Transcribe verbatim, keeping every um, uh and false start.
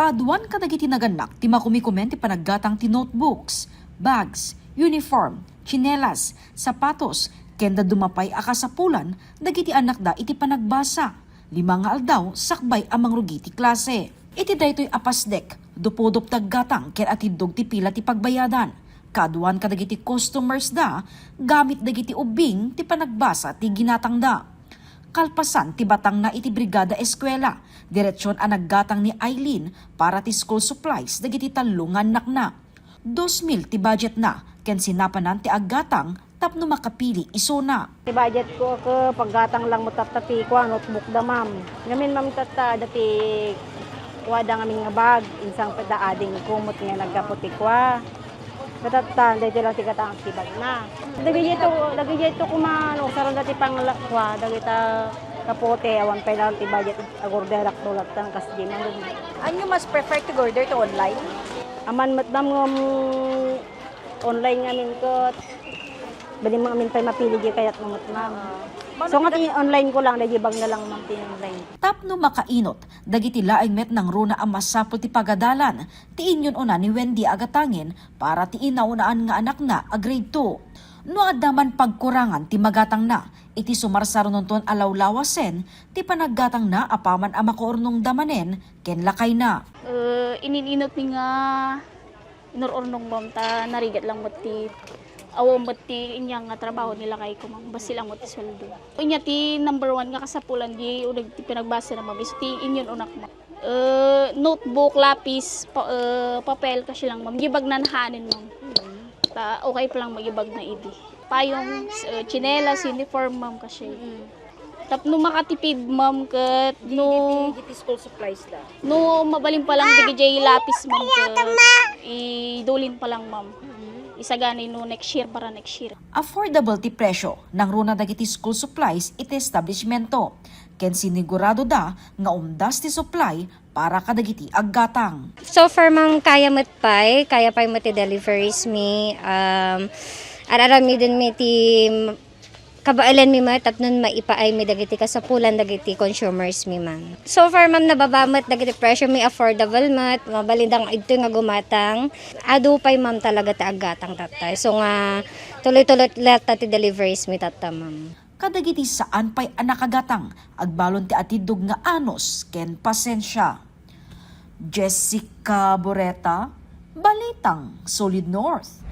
Aduan kadagiti nagannak ti makumikumen ti panaggatang ti notebooks, bags, uniform, tsinelas, sapatos, ken dadduma pay a kasapulan dagiti annakda iti panagbasa lima nga aldaw sakbay a mangrugi ti klase. Iti daytoy a pasdek, dupudop ti aggatang ken atiddog ti pila ti pagbayadan. Kaaduan kadagiti customers da, gamit dagiti ubbing ti panagbasa ti ginatangda. Kalpasan ti batangna iti Brigada Eskwela, diretsion a naggatang ni Eileen para ti school supplies dagiti tallo nga annakna. Dos mil ti budgetna, ken sinapanan ti aggatang tapno makapili isuna. Ti budget ko, ke, paggatang lang mo tatta ti kua, notebook da, ma'am. Ngamin, ma'am, tatta, dati kua da ngamin nga bag, insang pada ading ko, met nga naggapu ti kua. Katatta, daytoy lang ti gatang ti bagna. Dagiti to, dagiti to kuma, no, saranda ti pangla-, kua, dagita kapote, awan pay lang ti budget, agorderak to, latan, kas di man. Ania mas prefer ti order to online? Aman met, ma'am, ngem online ngamin ket bali mo amin pay mapili di kayat mo met, ma'am. So, nga ti online ko lang, daydi bagna lang, ma'am, ti online. Tapno makainot, dagiti laeng met nangruna a masapul ti pagadalan ti inyun-una ni Wendy a gatangen para ti inaunaan nga anakna a grade two. No adda man pagkurangan ti magatangna, iti sumarsarunonton a lawlawasen ti panaggatangna apaman a makuurnongda manen ken lakayna. Eh, ininunot mi nga inur-urnong, ma'am, ta narigat lang met ti, awan met ti inya nga trabaho ni lakay ko, ma'am. Basi lang met ti sweldo. Inya ti number one nga kasapulan di uneg ti pinagbasana, ma'am, isu ti inyun-unak, ma'am. Eh, notebook, lapis, pa-, eh, papel, kasi lang, ma'am. Di bagna naanen, ma'am. Ta okay pa lang, ma'am, di bagna idi. Payong, eh, tsinelas, uniform, ma'am, kasi. Tapno makatipid, ma'am, ket no, dagiti school supplies da. No mabalin pa lang dagiti lapis, ma'am, ket idulin pa lang, ma'am. Isagani no next year, para next year. Affordable ti presyo nangruna dagiti school supplies iti establishmento, ken sinigurado da nga umdas ti supply para kadagiti aggatang. So far, ma'am, kaya met pay, kaya pay met ti deliveries mi. Um, ar-aramiden mi ti kabaelan mi met tapno maipaay mi dagiti kasapulan dagiti consumers mi, ma'am. So far, ma'am, nababa met dagiti presyo mi, affordable met, mabalin da nga idtoy nga gumatang. Adu pay, ma'am, talaga ti aggatang tatta. So nga, tuloy-tuloy latta ti deliveries mi tatta, ma'am. Kadagiti saan pay a nakagatang, agbalin ti atiddog nga anus ken pasensia. Jessica Boreta, Balitang Solid North.